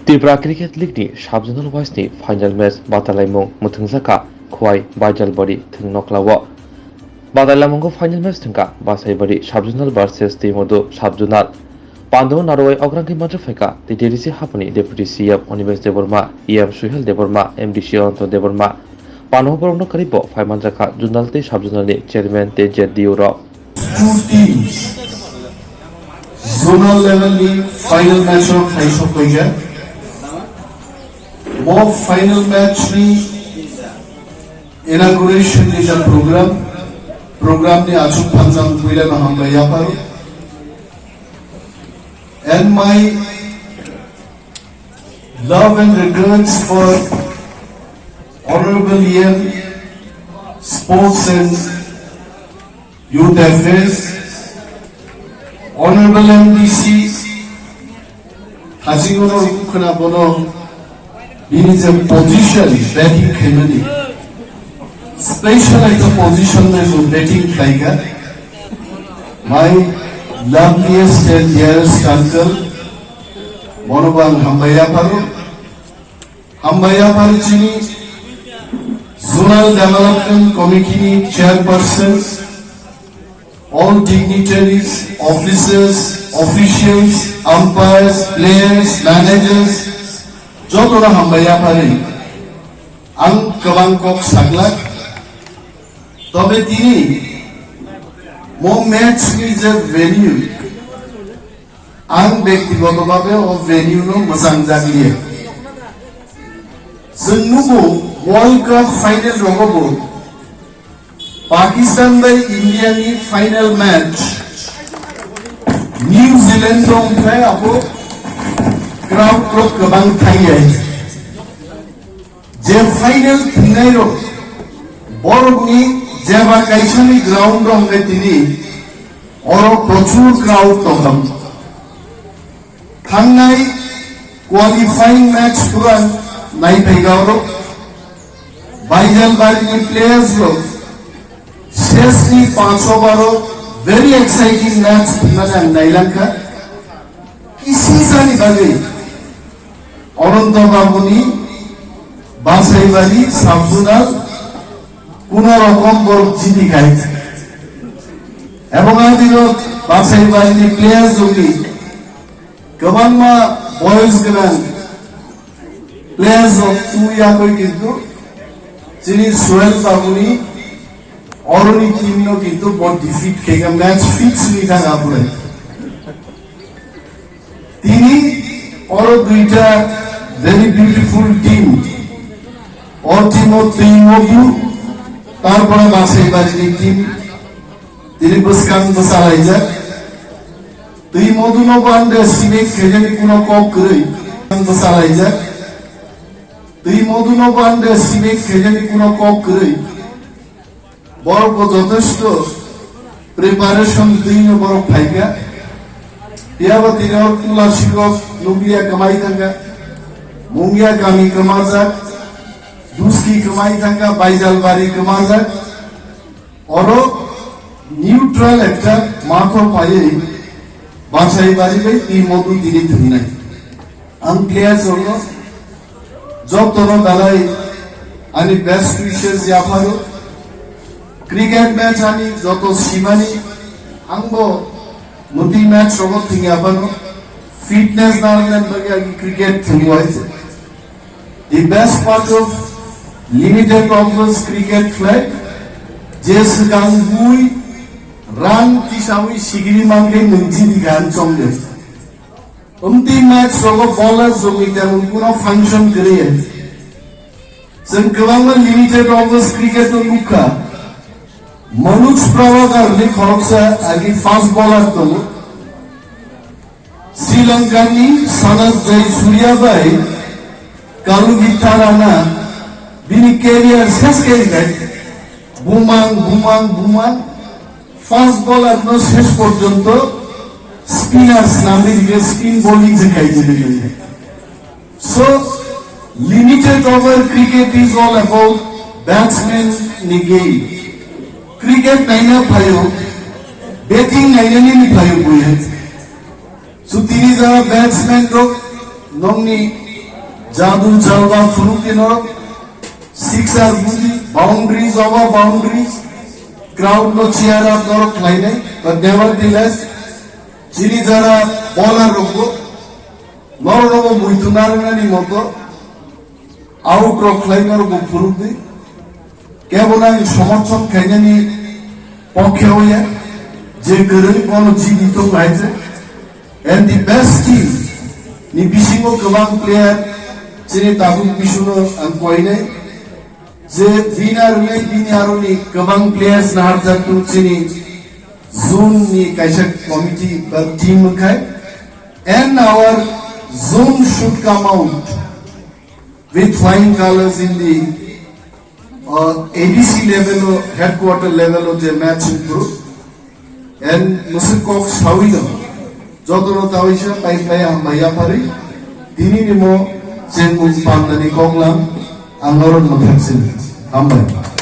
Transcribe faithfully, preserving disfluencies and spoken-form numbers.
Tripura Cricket League ni Sub-Zonal wise ni final match batalaimung mwthwngjakha Khowai Baijalbari thwng noklao. Batailamungo final match thwngkha Basaibari Sub-Zonal versus Twimodu Sub-Zonal. Pandao narwai ograngwi manjak phaikha T T D C hapani Deputy C M Animesh Debbarma, E M Suhel Debbarma, M D C Ananto Debbarma. Pandao borokno kwrwi bo phai manjakha Zonal tei Sub-Zonal ni Chairman tei Z D O rok. Two teams zonal level ni final match o khai sokphaikha. Bo final match ni inauguration ni ja program, program ni achuk phanjak puila no hambai yapharo. And my love and regards for Honorable E M, Sports and Youth Affairs, Honorable M D C, Hajigono khwna bono bini je position batting khaimani, special ekta position bai bo batting khlaikha. My loveliest and dearest uncle, bono bo ang hambai yapharo. Hambai yapharo chini Zonal Development Committee ni chairperson, all dignitaries, officers, officials, umpires, players, managers, jotono hambai yapharwi ang kwbang kok saglak. Tobe tini mo match ni je venue, ang bektigoto bhabe o venue no mwchang jakliya. Chwng nugo World Cup final rogo bo Pakistan bai India ni final match New Zealand o wngkhe abo crowd rok kwbang thangya. Je final thwngnairok borokni jeba kaisani ground rok hwnkhe tini oro prochur crowd tongkha. Thangnai qualifying match pura naiphaiga oro. Baijalbarini players rok sesni panch over o very exciting match thwngnani ang nailangkha. Kisisani bagwi Ananto Babuni Basaibari Sub-Zonal kuno rokom borok jiti khai. Ebong adino Basaibari ni players rokni kwbangma boyos gwnang players rok twi yakwi kintu chini Suel Babuni oroni team no kintu bo defeat khaikha, match fix wngwi thangkha pura. Tini oro duita very beautiful team. O team o Twimodu, tarpore Basaibari ni team. Tini bwskang bwsalaijak. Twimodu no bo underestimate khainani kuno kok kwrwi. Bwsalaijak. Twimodu no bo underestimate khainani kuno kok kwrwi. Borok bo jothesto preparation twi no borok phaikha. Phiya bo tini o Tulasirok nukliya kwmai thangkha. Mungia kami kwmajak. Duski kwmai thangkha, Baijalbari kwmajak. Oro neutral ekta matho phaiwi Basaibari bai Twimodu tini thwngnai. Ang players rokno jotono belai ani best wishes yapharo. Cricket match ani joto simani angbo mwtwi match rogo thwngya phano fitness narwknani bagwi agi cricket thwngwi. The best part of limited overs cricket khlai je swkang bui run tisawi sigiri mankhe nwng jini gan chongde. Umti match rogo bowler jogwi temo kuno function kwrwi. Chwng kwbangma limited overs cricket o nukha. Manoj Prabhakar ni khoroksa agi fast bowler tongo. Sri Lanka ni Sanath Jayasuriya bai Kalu Vitharana bini career ses khe khai bumang, bumang, bumang. Fast bowler no ses porjonto spinner swnamwi rikhe, spin bowling se khai jili nangkhe. So, limited over cricket is all about batsman ni game. Cricket naina phaio, batting nainani ni phaio buya. So, tini jora batsman rok nongni Jadu jalwa phunukni norok, sixer budi, boundaries over boundaries, crowd no cheer up norok khlainai, but nevertheless, chini jara bowler rokbo norok no muitu narwknani moto out rok khlai norok bo phunukdi. Kebo nang somorthon khainani pokhe oya, je kwrwng bono jini tong hai se. And the best team ni bisingo kwbang player chini tabuk bisuno ang koinai. Je winner wngnai bini aroni kwbang players naharjak tong chini zone ni kaisa committee ba team wngkhai. And our zone should come out with flying colors in the uh, A D C level o, headquarter level o je match improve. And musuk kok sawi no. Joto no tawi sa pai pai hambai yapari. Tini ni mo chengmung pandani koklam ang norok no thaksin. Hambai.